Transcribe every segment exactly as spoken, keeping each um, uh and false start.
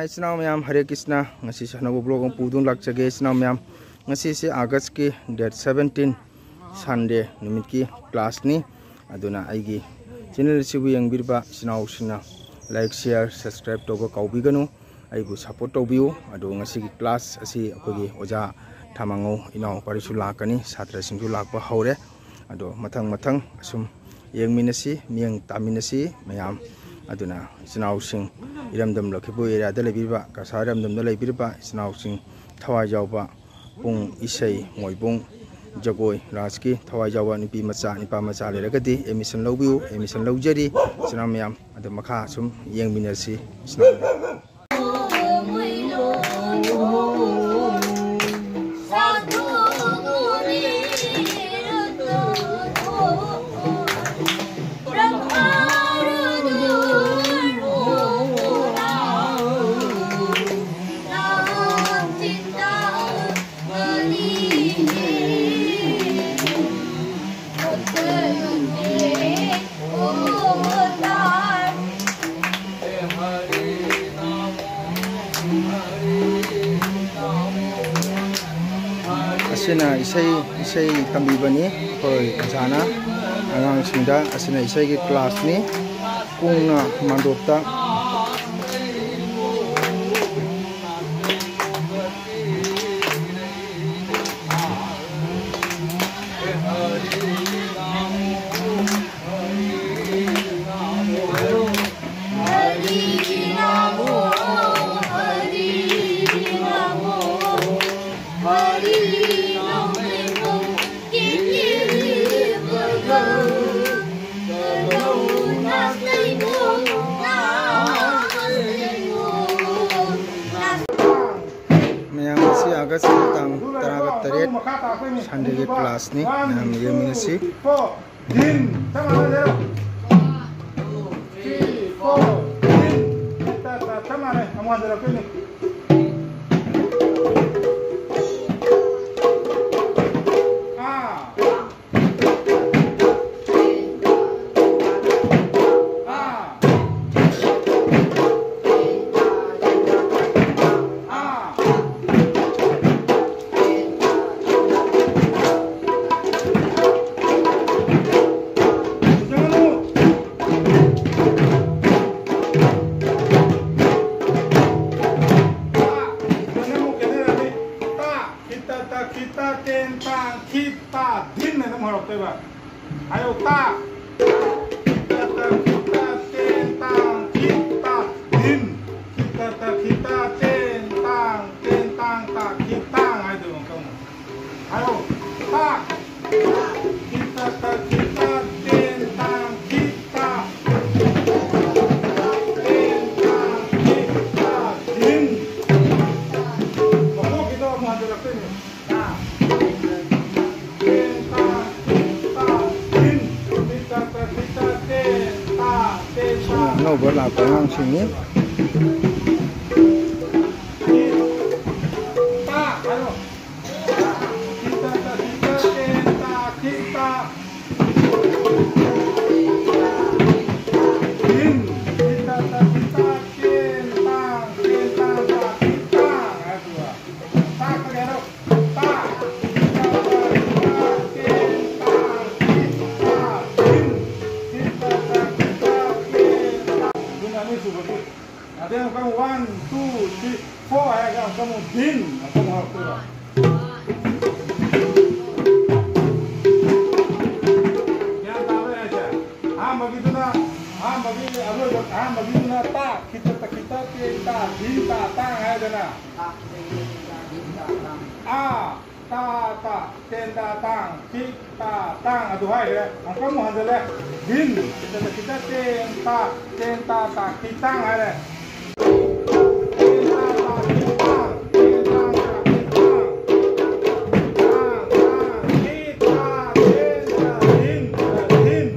ꯏꯆꯤꯟ ꯏꯅꯥꯎ ꯃꯌꯥꯝ, ꯍꯔꯦ ꯀ꯭ꯔꯤꯁꯅ꯫ ꯉꯁꯤꯁꯨ ꯑꯅꯧꯕ ꯕ꯭ꯂꯣꯒ ꯑꯃ ꯄꯨꯗꯨꯅ ꯂꯥꯛꯆꯒꯦ ꯏꯆꯤꯟ ꯏꯅꯥꯎ ꯃꯌꯥꯝ꯫ ꯉꯁꯤꯁꯦ ꯑꯥꯒꯁꯀꯤ ꯗꯦꯠ ꯁꯕꯦꯟꯇꯤꯟ, ꯁꯟꯗꯦ ꯅꯨꯃꯤꯠꯀꯤ ꯀ꯭ꯂꯥꯁꯅꯤ꯫ ꯑꯗꯨꯅ ꯑꯩꯒꯤ ꯆꯦꯅꯦꯜ ꯑꯁꯤꯕꯨ ꯌꯦꯡꯕꯤꯔꯤꯕ ꯏꯆꯤꯟ ꯏꯅꯥꯎꯁꯤꯡꯅ ꯂꯥꯏꯛ, ꯁꯤꯌꯥꯔ, ꯁꯕꯁꯀ꯭ꯔꯥꯏꯕ ꯇꯧꯕ ꯀꯥꯎꯕꯤꯒꯅꯨ꯫ ꯑꯩꯕꯨ ꯁꯞꯄꯣꯔꯠ ꯇꯧꯕꯤꯌꯨ꯫ ꯑꯗꯨ ꯉꯁꯤꯒꯤ ꯀ꯭ꯂꯥꯁ ꯑꯁꯤ ꯑꯩꯈꯣꯏꯒꯤ ꯑꯣꯖꯥ ꯊꯥꯃꯉꯧ ꯏꯅꯥꯎ ꯄꯥꯔꯤꯁꯨ ꯂꯥꯛꯀꯅꯤ, ꯁꯥꯇ꯭ꯔꯁꯤꯡꯁꯨ ꯂꯥꯛꯄ ꯍꯧꯔꯦ꯫ ꯑꯗꯣ ꯃꯊꯪ ꯃꯊꯪ ꯑꯁꯨꯝ ꯌꯦꯡꯃꯤꯟꯅꯁꯤ, ꯃꯤꯠꯌꯦꯡ ꯇꯥꯃꯤꯟꯅꯁꯤ ꯃꯌꯥꯝ꯫ ꯑꯗꯨꯅ ꯏꯆꯤꯟ ꯏꯅꯥꯎꯁꯤꯡ ꯏꯔꯝꯗꯝ ꯂꯛꯈꯤꯄꯨꯔ ꯑꯦꯔꯤꯌꯥꯗ ꯂꯩꯕꯤꯔꯤꯕ, ꯀꯁꯥꯔ ꯏꯔꯝꯗꯝꯗ ꯂꯩꯕꯤꯔꯤꯕ ꯏꯆꯤꯟ ꯏꯅꯥꯎꯁꯤꯡ ꯊꯋꯥꯏ ꯌꯥꯎꯕ ꯄꯨꯡ ꯏꯁꯩ, ꯃꯣꯏꯕꯨꯡ, ꯖꯒꯣꯏ, ꯔꯥꯁꯀꯤ ꯊꯋꯥꯏ ꯌꯥꯎꯕ ꯅꯨꯄꯤ ꯃꯆꯥ, ꯅꯨꯄꯥ ꯃꯆꯥ ꯂꯩꯔꯒꯗꯤ ꯑꯦꯗꯃꯤꯁꯟ ꯂꯧꯕꯤꯌꯨ꯫ ꯑꯦꯗꯃꯤꯁꯟ ꯂꯧꯖꯔꯤ ꯏꯆꯤꯟ ꯏꯅꯥꯎ ꯃꯌꯥꯝ꯫ ꯑꯗꯣ ꯃꯈꯥ ꯁꯨꯝ ꯌꯦꯡꯃꯤꯟꯅꯁꯤ ꯏꯆꯤꯟ ꯏꯅꯥꯎ ꯃꯌꯥꯝ꯫ ꯑꯁꯤꯅ ꯏꯁꯩ, ꯏꯁꯩ ꯇꯝꯕꯤꯕꯅꯤ ꯑꯩꯈꯣꯏ ꯑꯣꯖꯥꯅ ꯑꯉꯥꯡꯁꯤꯡꯗ꯫ ꯑꯁꯤꯅ ꯏꯁꯩꯒꯤ ꯀ꯭ꯂꯥꯁꯅꯤ꯫ ꯀꯣꯡꯅ ꯃꯥꯟꯗꯣꯞꯇ꯫ ꯃꯌꯥꯝ, ꯉꯁꯤ ꯑꯥꯒꯁꯀꯤ ꯇꯥꯡ ꯇꯔꯥꯒ ꯇꯔꯦꯠ, ꯁꯟꯗꯦꯒꯤ ꯀ꯭ꯂꯥꯁꯅꯤ꯫ ꯃꯌꯥꯝ ꯌꯦꯡꯃꯤꯟꯅꯁꯤ꯫ ꯗꯤꯟ, ꯆꯞ ꯃꯥꯟꯅꯩ, ꯂꯩꯔꯣ꯫ Three, four, ꯗꯤꯟ꯫ ꯇ, ꯇ, ꯆꯞ ꯃꯥꯟꯅꯩ, ꯑꯃꯨꯛ ꯍꯟꯖꯤꯜꯂꯛꯇꯣꯏꯅꯤ꯫ ꯑꯥ꯫ ꯑꯥ꯫ ꯍꯥꯏꯌꯣ, ꯇ꯫ ꯈꯤꯇ ꯇ ꯈꯤꯇ ꯇꯦꯟ ꯇꯥꯡ ꯈꯤꯇ ꯙꯤꯟ꯫ ꯈꯤꯇ ꯇ ꯈꯤꯇ ꯇꯦꯟ ꯇꯥꯡ ꯇꯦꯟ ꯇꯥꯡ ꯇ ꯈꯤꯇꯥꯡ ꯍꯥꯏꯗꯣꯏꯕ ꯑꯃꯨꯛꯀ ꯑꯃꯨꯛ꯫ ꯍꯥꯏꯌꯣ, ꯇ꯫ ꯈꯤꯇ ꯇ ꯈꯤꯇ ꯇꯦꯟ ꯇꯥꯡ ꯈꯤꯇ꯫ ꯇꯦꯟ ꯇꯥꯡ ꯈꯤꯇ ꯙꯤꯟ꯫ ꯃꯀꯣꯛꯀꯤꯗꯣ ꯑꯃꯨꯛ ꯍꯟꯖꯤꯜꯂꯛꯇꯣꯏꯅꯦ꯫ ꯁꯤꯅ ꯑꯅꯧꯕ ꯂꯥꯛꯄ ꯑꯉꯥꯡꯁꯤꯡꯅꯤ꯫ ꯑꯗꯨꯅ ꯑꯅꯤꯁꯨꯕꯒꯤ꯫ ꯑꯗꯩ ꯑꯃꯨꯛꯀ ꯑꯃꯨꯛ one, two, three, four ꯍꯥꯏꯔꯒ ꯑꯃꯨꯛꯀ ꯑꯃꯨꯛ ꯙꯤꯟ ꯑꯃꯨꯛꯀ ꯑꯃꯨꯛ ꯍꯧꯔꯛꯇꯣꯏꯕ꯫ ꯒ꯭ꯌꯥꯟ ꯇꯥꯕ꯭ꯔꯥ ꯑꯩ ꯍꯥꯏꯁꯦ? ꯑꯍꯥꯟꯕꯒꯤꯗꯨꯅ, ꯑꯍꯥꯟꯕꯒꯤ ꯑꯔꯣꯏꯕ, ꯑꯍꯥꯟꯕꯒꯤꯗꯨꯅ ꯇ, ꯈꯤꯇ ꯇ ꯈꯤꯇ ꯇꯦ ꯇ ꯙꯤ ꯇ ꯇꯥꯡ ꯍꯥꯏꯗꯅ꯫ ꯑꯥ꯫ ꯇꯥ ꯇꯥ ꯇꯦꯟ ꯇꯥ ꯇꯥꯡ ꯇꯤ ꯇꯥ ꯇꯥꯡ ꯑꯗꯨ ꯍꯥꯏꯈ꯭ꯔꯦ꯫ ꯑꯃꯨꯛꯀ ꯑꯃꯨꯛ ꯍꯟꯖꯜꯂꯦ꯫ ꯙꯤꯟ ꯈꯤꯇꯗ ꯈꯤꯇ ꯇꯦꯟ ꯇꯥ ꯇꯦꯟ ꯇꯥ ꯇꯥ ꯇꯤ ꯇꯥꯡ ꯍꯥꯏꯔꯦ꯫ ꯇꯦꯟ ꯇꯥ ꯇꯥ ꯇꯤ ꯇꯥꯡ ꯇꯦꯟ ꯇꯥ ꯇꯥ ꯇꯤ ꯇꯥꯡ ꯇꯥꯡ ꯇꯥꯡ ꯇꯤ ꯇꯥ ꯇꯦꯟ ꯇꯥ ꯙꯤꯟ ꯙꯤꯟ꯫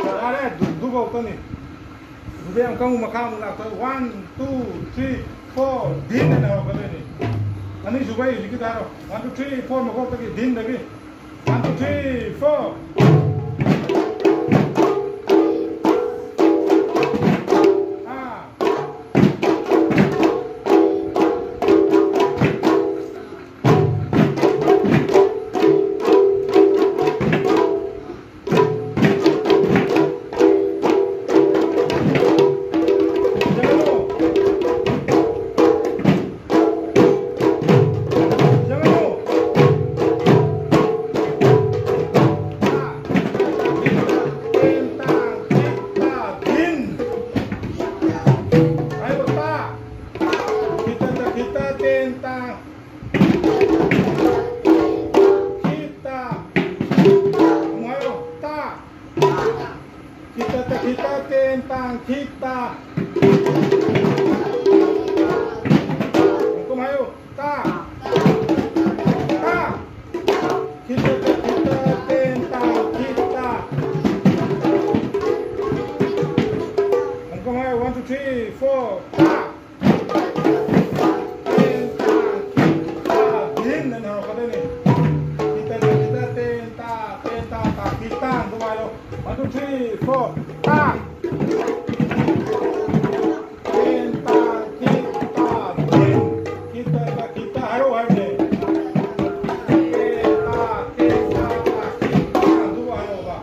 ꯌꯥꯔꯦ, ꯑꯗꯨ, ꯑꯗꯨꯐꯥꯎꯇꯅꯤ꯫ ꯑꯗꯨꯗꯩ ꯑꯃꯨꯛꯀ ꯑꯃꯨꯛ ꯃꯈꯥ ꯑꯃꯨꯛ ꯂꯥꯛꯇꯣꯏ꯫ One, two, three, four, ꯙꯤꯟ ꯍꯥꯏꯅ ꯍꯧꯔꯛꯀꯗꯣꯏꯅꯤ꯫ ꯑꯅꯤꯁꯨꯕ ꯍꯧꯖꯤꯛꯀꯤꯗꯣ ꯍꯥꯏꯔꯣ꯫ One, two, three, four ꯃꯀꯣꯛꯇꯒꯤ, ꯙꯤꯟꯗꯒꯤ꯫ One, two, three, four. ꯑꯥ꯫ Khita, ten, tang, khita. Hong kum hai u. Ta. Ta. Khita, ta, khita, ten, tang, khita. Hong kum hai u. One, two, three, four. Ta. Ten, ta, khita, din. Nan hau kha de ni. Khita, ta, khita, ten, ta, ten, ta, ta, khita. Hong kum hai u. One, two, three, four. Ta. Khita, khita, khita, khita, hai u, hai u. Khita, khita, khita, du hai u ba.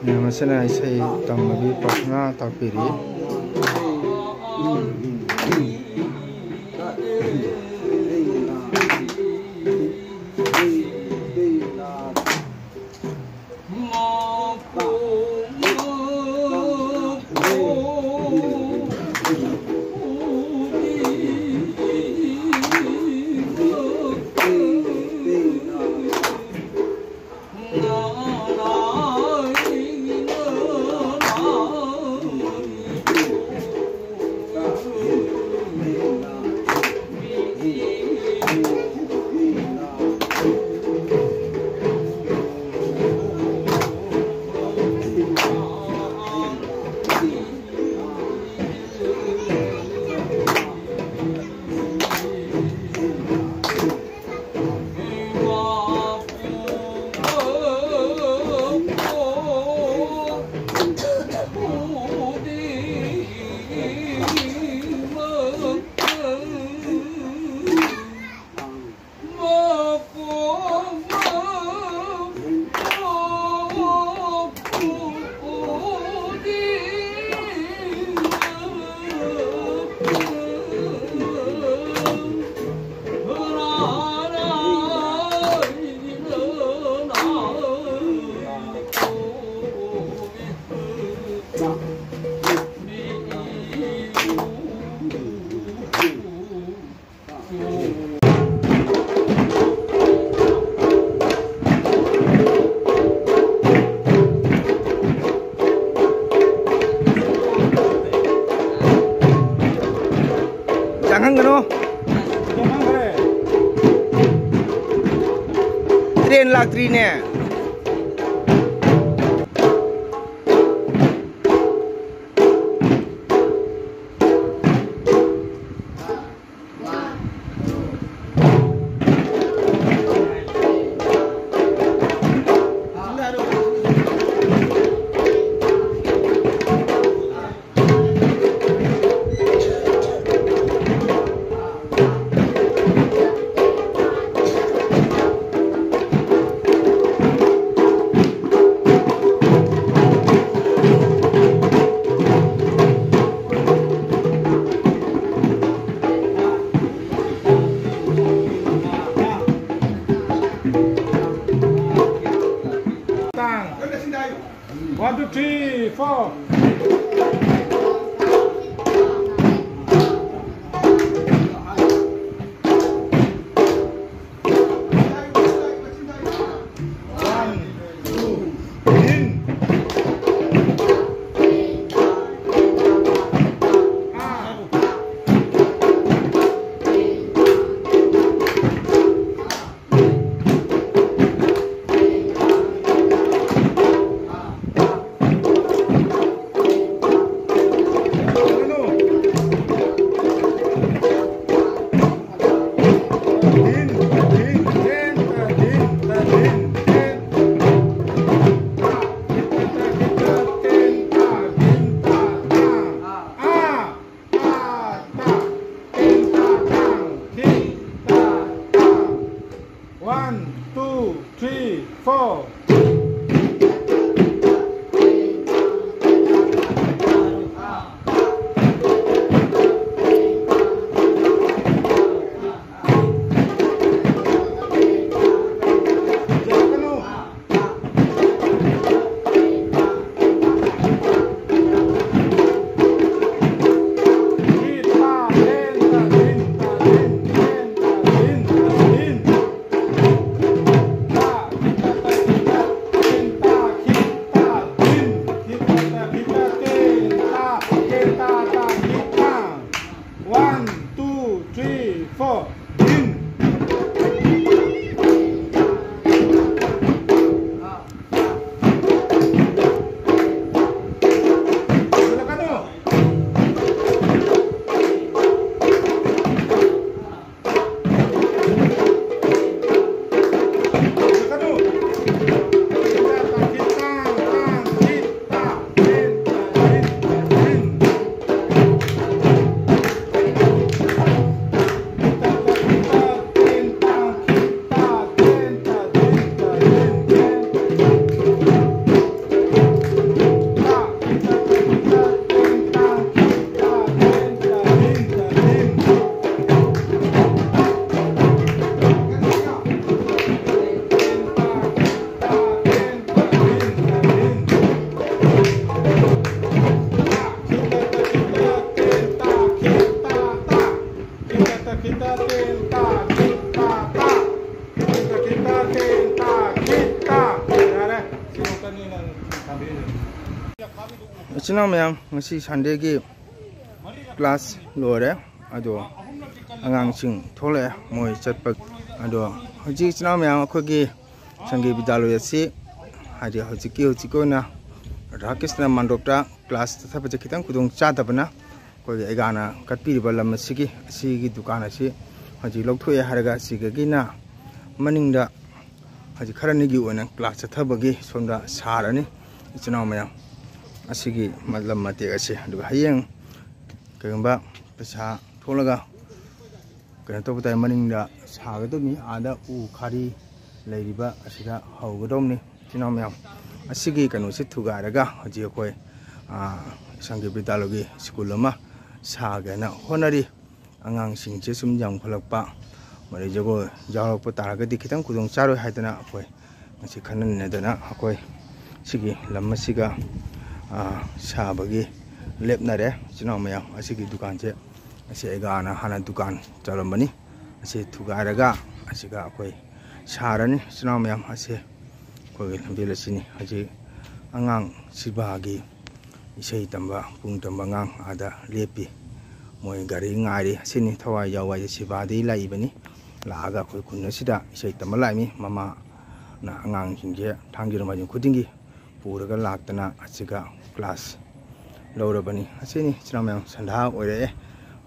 ꯃꯌꯥꯝ ꯑꯁꯤꯅ ꯏꯁꯩ ꯇꯝꯕꯒꯤ ꯄ꯭ꯔꯊꯅꯥ ꯇꯥꯛꯄꯤꯔꯤ꯫ Train ꯂꯥꯛꯇ꯭ꯔꯤꯅꯦ꯫ ꯇꯥꯡ꯫ One, two, three, four. One, two, three. One, two, three, four. ꯏꯆꯤꯟ ꯏꯅꯥꯎ ꯃꯌꯥꯝ, ꯉꯁꯤ ꯁꯟꯗꯦꯒꯤ ꯀ꯭ꯂꯥꯁ ꯂꯣꯏꯔꯦ꯫ ꯑꯗꯣ ꯑꯉꯥꯡꯁꯤꯡ ꯊꯣꯛꯂꯛꯑꯦ, ꯃꯣꯏ ꯆꯠꯄ꯫ ꯑꯗꯣ ꯍꯧꯖꯤꯛ ꯏꯆꯤꯟ ꯏꯅꯥꯎ ꯃꯌꯥꯝ, ꯑꯩꯈꯣꯏꯒꯤ ꯁꯪꯒꯤ ꯕꯤꯗ꯭ꯌꯥꯂꯣꯏ ꯑꯁꯤ, ꯍꯥꯏꯗꯤ ꯍꯧꯖꯤꯛꯀꯤ ꯍꯧꯖꯤꯛꯀꯤ ꯑꯣꯏꯅ ꯔꯥꯙꯥꯀ꯭ꯔꯤꯁꯅ ꯃꯟꯗꯣꯞꯇ ꯀ꯭ꯂꯥꯁ ꯆꯠꯊꯕꯁꯦ ꯈꯤꯇꯪ ꯈꯨꯗꯣꯡ ꯆꯥꯗꯕꯅ, ꯑꯩꯈꯣꯏꯒꯤ ꯑꯩꯒꯥꯅ ꯀꯠꯄꯤꯔꯤꯕ ꯂꯝ ꯑꯁꯤꯒꯤ, ꯑꯁꯤꯒꯤ ꯗꯨꯀꯥꯟ ꯑꯁꯤ ꯍꯧꯖꯤꯛ ꯂꯧꯊꯣꯛꯑꯦ ꯍꯥꯏꯔꯒ, ꯑꯁꯤꯗꯒꯤꯅ ꯃꯅꯤꯡꯗ ꯍꯧꯖꯤꯛ ꯈꯔꯅꯤꯒꯤ ꯑꯣꯏꯅ ꯀ꯭ꯂꯥꯁ ꯆꯠꯊꯕꯒꯤ ꯁꯣꯝꯗ ꯁꯥꯔꯅꯤ, ꯏꯆꯤꯟ ꯏꯅꯥꯎ ꯃꯌꯥꯝ꯫ ꯑꯁꯤꯒꯤ ꯂꯝ ꯃꯇꯦꯛ ꯑꯁꯤ, ꯑꯗꯨꯒ ꯍꯌꯦꯡ ꯀꯩꯒꯨꯝꯕ ꯄꯩꯁꯥ ꯊꯣꯛꯂꯒ ꯀꯩꯅꯣ ꯇꯧꯕ ꯇꯥꯔꯦ, ꯃꯅꯤꯡꯗ ꯁꯥꯒꯗꯕꯅꯤ, ꯑꯥꯗ ꯎ ꯈꯥꯔꯤ ꯂꯩꯔꯤꯕ ꯑꯁꯤꯗ ꯍꯧꯒꯗꯧꯕꯅꯤ, ꯏꯆꯤꯟ ꯏꯅꯥꯎ ꯃꯌꯥꯝ꯫ ꯑꯁꯤꯒꯤ ꯀꯩꯅꯣꯁꯤ ꯊꯨꯒꯥꯏꯔꯒ ꯍꯧꯖꯤꯛ ꯑꯩꯈꯣꯏ, ꯑꯥ, ꯁꯪꯒꯤ ꯕꯤꯗ꯭ꯌꯥꯂꯣꯏꯒꯤ ꯁ꯭ꯀꯨꯜ ꯑꯃ ꯁꯥꯒꯦꯅ ꯍꯣꯠꯅꯔꯤ꯫ ꯑꯉꯥꯡꯁꯤꯡꯁꯦ ꯁꯨꯝ ꯌꯥꯝꯈꯠꯂꯛꯄ, ꯃꯔꯩ ꯖꯒꯣꯏ ꯌꯥꯎꯔꯛꯄ ꯇꯥꯔꯒꯗꯤ ꯈꯤꯇꯪ ꯈꯨꯗꯣꯡ ꯆꯥꯔꯣꯏ ꯍꯥꯏꯗꯅ ꯑꯩꯈꯣꯏ ꯉꯁꯤ ꯈꯟꯅ ꯅꯩꯅꯗꯅ ꯑꯩꯈꯣꯏ ꯁꯤꯒꯤ ꯂꯝ ꯑꯁꯤꯒ, ꯑꯥ, ꯁꯥꯕꯒꯤ ꯂꯦꯞꯅꯔꯦ꯫ ꯏꯆꯤꯟ ꯏꯅꯥꯎ ꯃꯌꯥꯝ, ꯑꯁꯤꯒꯤ ꯗꯨꯀꯥꯟꯁꯦ, ꯑꯁꯤ ꯑꯩꯒꯥꯅ ꯍꯥꯟꯅ ꯗꯨꯀꯥꯟ ꯆꯠꯂꯝꯕꯅꯤ, ꯑꯁꯤ ꯊꯨꯒꯥꯏꯔꯒ ꯑꯁꯤꯒ ꯑꯩꯈꯣꯏ ꯁꯥꯔꯅꯤ꯫ ꯏꯆꯤꯟ ꯏꯅꯥꯎ ꯃꯌꯥꯝ, ꯑꯁꯤ ꯑꯩꯈꯣꯏꯒꯤ ꯂꯝꯕꯦꯜ ꯑꯁꯤꯅꯤ꯫ ꯍꯧꯖꯤꯛ ꯑꯉꯥꯡ ꯁꯤꯕꯥꯒꯤ ꯏꯁꯩ ꯇꯝꯕ, ꯄꯨꯡ ꯇꯝꯕ ꯑꯉꯥꯡ ꯑꯥꯗ ꯂꯦꯞꯄꯤ꯫ ꯃꯣꯏ ꯒꯥꯔꯤ ꯉꯥꯏꯔꯤ꯫ ꯑꯁꯤꯅꯤ ꯊꯋꯥꯏ ꯌꯥꯎꯕ ꯍꯥꯏꯁꯦ, ꯁꯤꯕꯥꯗꯒꯤ ꯂꯥꯛꯏꯕꯅꯤ꯫ ꯂꯥꯛꯑꯒ ꯑꯩꯈꯣꯏ ꯈꯨꯟ ꯑꯁꯤꯗ ꯏꯁꯩ ꯇꯝꯕ ꯂꯥꯛꯏꯃꯤ꯫ ꯃꯃꯥꯅ ꯑꯉꯥꯡꯁꯤꯡꯁꯦ ꯊꯥꯡꯖ ꯅꯣꯡꯃꯥꯏꯖꯤꯡ ꯈꯨꯗꯤꯡꯒꯤ ꯄꯨꯔꯒ ꯂꯥꯛꯇꯅ ꯑꯁꯤꯒ ꯀ꯭ꯂꯥꯁ ꯂꯧꯔꯕꯅꯤ꯫ ꯑꯁꯤꯅꯤ ꯏꯆꯤꯟ ꯏꯅꯥꯎ ꯃꯌꯥꯝ, ꯁꯟꯗꯥ ꯑꯣꯏꯔꯛꯑꯦ꯫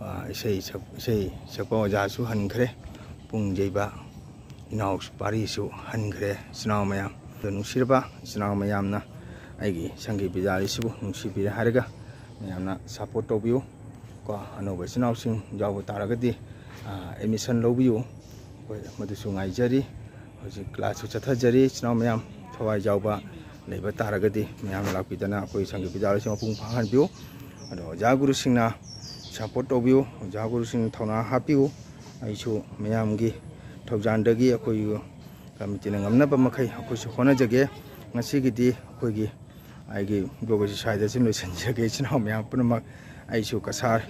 ꯑ, ꯏꯁꯩ ꯁꯛ-, ꯏꯁꯩ ꯁꯛꯄ ꯑꯣꯖꯥꯁꯨ ꯍꯟꯈ꯭ꯔꯦ꯫ ꯄꯨꯡ ꯌꯩꯕ ꯏꯅꯥꯎ ꯄꯥꯔꯤꯁꯨ ꯍꯟꯈ꯭ꯔꯦ꯫ ꯏꯆꯤꯟ ꯏꯅꯥꯎ ꯃꯌꯥꯝ, ꯑꯗꯣ ꯅꯨꯡꯁꯤꯔꯕ ꯏꯆꯤꯟ ꯏꯅꯥꯎ ꯃꯌꯥꯝꯅ ꯑꯩꯒꯤ ꯁꯪꯒꯤ ꯕꯤꯗ꯭ꯌꯥꯂꯣꯏꯁꯤꯕꯨ ꯅꯨꯡꯁꯤꯕꯤꯔꯦ ꯍꯥꯏꯔꯒ ꯃꯌꯥꯝꯅ ꯁꯞꯄꯣꯔꯠ ꯇꯧꯕꯤꯌꯨ꯫ ꯀꯣ, ꯑꯅꯧꯕ ꯏꯆꯤꯟ ꯏꯅꯥꯎꯁꯤꯡ ꯌꯥꯎꯕ ꯇꯥꯔꯒꯗꯤ, ꯑ, ꯑꯦꯗꯃꯤꯁꯟ ꯂꯧꯕꯤꯌꯨ꯫ ꯑꯩꯈꯣꯏ ꯃꯗꯨꯁꯨ ꯉꯥꯏꯖꯔꯤ꯫ ꯍꯧꯖꯤꯛ ꯀ꯭ꯂꯥꯁꯁꯨ ꯆꯠꯊꯖꯔꯤ꯫ ꯏꯆꯤꯟ ꯏꯅꯥꯎ ꯃꯌꯥꯝ ꯊꯋꯥꯏ ꯌꯥꯎꯕ ꯂꯩꯕ ꯇꯥꯔꯒꯗꯤ ꯃꯌꯥꯝꯅ ꯂꯥꯛꯄꯤꯗꯅ ꯑꯩꯈꯣꯏ ꯁꯪꯒꯤ ꯕꯤꯗ꯭ꯌꯥꯂꯣꯏꯁꯤ ꯃꯄꯨꯡ ꯐꯥꯍꯟꯕꯤꯌꯨ꯫ ꯑꯗꯣ ꯑꯣꯖꯥ ꯒꯨꯔꯨꯁꯤꯡꯅ ꯁꯞꯄꯣꯔꯠ ꯇꯧꯕꯤꯌꯨ, ꯑꯣꯖꯥ ꯒꯨꯔꯨꯁꯤꯡꯅ ꯊꯧꯅꯥ ꯍꯥꯞꯄꯤꯌꯨ꯫ ꯑꯩꯁꯨ ꯃꯌꯥꯝꯒꯤ ꯊꯧꯖꯥꯟꯗꯒꯤ ꯑꯩꯈꯣꯏ ꯀꯃꯤꯇꯤꯅ ꯉꯝꯅꯕ ꯃꯈꯩ ꯑꯩꯈꯣꯏꯁꯨ ꯍꯣꯠꯅꯖꯒꯦ꯫ ꯉꯁꯤꯒꯤꯗꯤ ꯑꯩꯈꯣꯏꯒꯤ, ꯑꯩꯒꯤ ꯕ꯭ꯂꯣꯒ ꯑꯁꯤ ꯁ꯭ꯋꯥꯏꯗ ꯁꯨꯝ ꯂꯣꯏꯁꯤꯟꯖꯒꯦ꯫ ꯏꯆꯤꯟ ꯏꯅꯥꯎ ꯃꯌꯥꯝ ꯄꯨꯝꯅꯃꯛ, ꯑꯩꯁꯨ ꯀꯁꯥꯔ,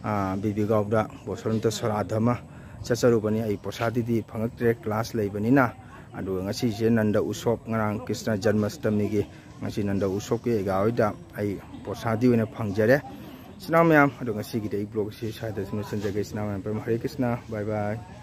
ꯑ, ꯕꯤꯕꯤ ꯒꯥꯎꯗ ꯕꯣꯁꯣꯟꯇ ꯁꯣꯔꯥꯙ ꯑꯃ ꯆꯠꯆꯔꯨꯕꯅꯤ꯫ ꯑꯩ ꯄ꯭ꯔꯁꯥꯗꯤꯗꯤ ꯐꯪꯉꯛꯇ꯭ꯔꯦ, ꯀ꯭ꯂꯥꯁ ꯂꯩꯕꯅꯤꯅ꯫ ꯑꯗꯨꯒ ꯉꯁꯤꯁꯦ ꯅꯟꯗ ꯎꯁꯣꯞ, ꯉꯔꯥꯡ ꯀ꯭ꯔꯤꯁꯅ ꯖꯟꯃꯁꯇꯃꯤꯒꯤ ꯉꯁꯤ ꯅꯟꯗ ꯎꯁꯣꯞꯀꯤ ꯑꯩꯒꯥ ꯍꯣꯏꯗ ꯑꯩ ꯄ꯭ꯔꯣꯁꯥꯗꯤ ꯑꯣꯏꯅ ꯐꯪꯖꯔꯦ꯫ ꯏꯆꯤꯟ ꯏꯅꯥꯎ ꯃꯌꯥꯝ, ꯑꯗꯣ ꯉꯁꯤꯒꯤꯗꯤ ꯑꯩ vlog ꯑꯁꯤ ꯁ꯭ꯋꯥꯏꯗ ꯁꯨꯝ ꯂꯣꯏꯁꯤꯟꯖꯒꯦ꯫ ꯏꯆꯤꯟ ꯏꯅꯥꯎ ꯃꯌꯥꯝ, ꯄꯔꯝ ꯍꯔꯦ ꯀ꯭ꯔꯤꯁꯅ, bye bye꯫